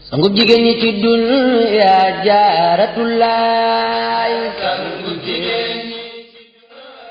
sangub jigéen ñi ci dunya jaaratullaay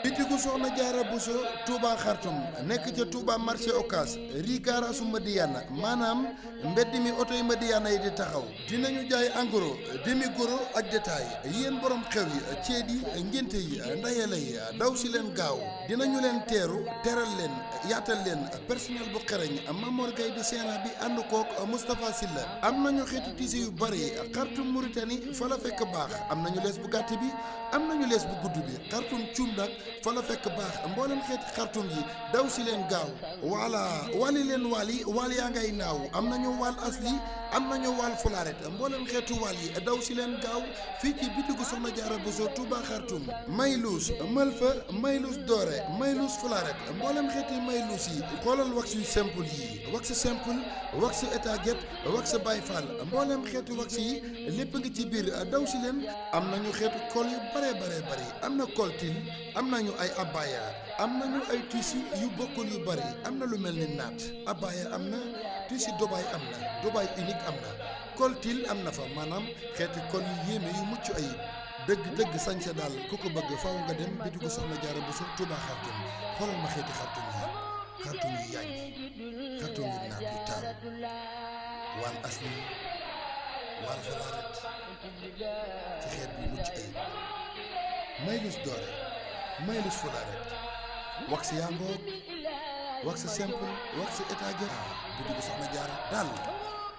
bitigu soxna jaara buso Touba Xartum nekk ca Touba marché Ocass ri gaaraasu Madiyana maanaam mbedd mi oto yi Madiyana yi di taxaw dinañu jaay en gros demi gros ak détail yéen borom xew yi ceet yi ngénte yi ndayale yi daw si leen gaaw dinañu leen teeru teral leen yaatal leen personnel bu xereñ Mamor Gueye di Sénégal bi ànd kook Moustapha Silla am nañu xeetu tissu yu bari Xartum Mauritanie fa la fekk baax am nañu lees bu gàtt bi am nañu lees bu gudd bi Xartum cuum nag fa la fekk baax mboolem xeeti Xartum yi daw si leen gaaw voilà wali leen waal yaa ngay naaw am nañu waal asli am nañu waal fularet mboolem xeetu waal yi daw si leen gaaw fii ci bitigu Soxna Jaara Buso Touba Xartum mayluus malfa mayluus doore mayluus fularet mboolem xeeti mayluus yi xoolal wax yu simple yi wax simple wax étaget wax Baay Faal mboolem xeetu wax yi lépp ngi ci biir daw si leen am nañu xeetu kol yu bare am na koltil am nañu ay abaya am nañu ay tissu yu bokkul yu bari am na lu mel ni naat abaya am na tissu Dubaay am na Dubaay unique am na koltil am na fa maanaam xeeti kol yu yéeme yu mucc ayib dëgg sañse daal ku ko bëgg faaw nga dem bitigu Soxna Jaara Buso Touba Xartum xoolal ma xeeti xartum yu yànj xartum yu naat yu taaru waal asli waal falaaret ci xeet bi mucc ayib maylus doore maylus fularet wax yaa ngoog wax simple wax étaget bitigu Soxna Jaara daal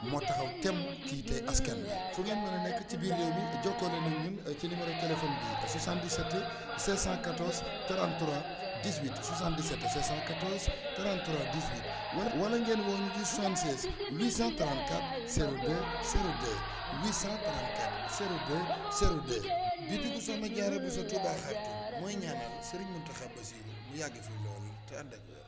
moo taxaw tem kii tey askan wi fu ngeen mën a nekk ci biir réew mi jokkoo leen ak ñun ci numéro téléphone bi 77 514 33 18 77 514 33 18 wala ngeen woo ñu ci 76 834 02 02 834 02 02 bitigu Soxna Jaara Buso Touba Xartum mooy ñaanal Serigne Mountakha Bassirou mu yàgg fi lool te ànd ak wér.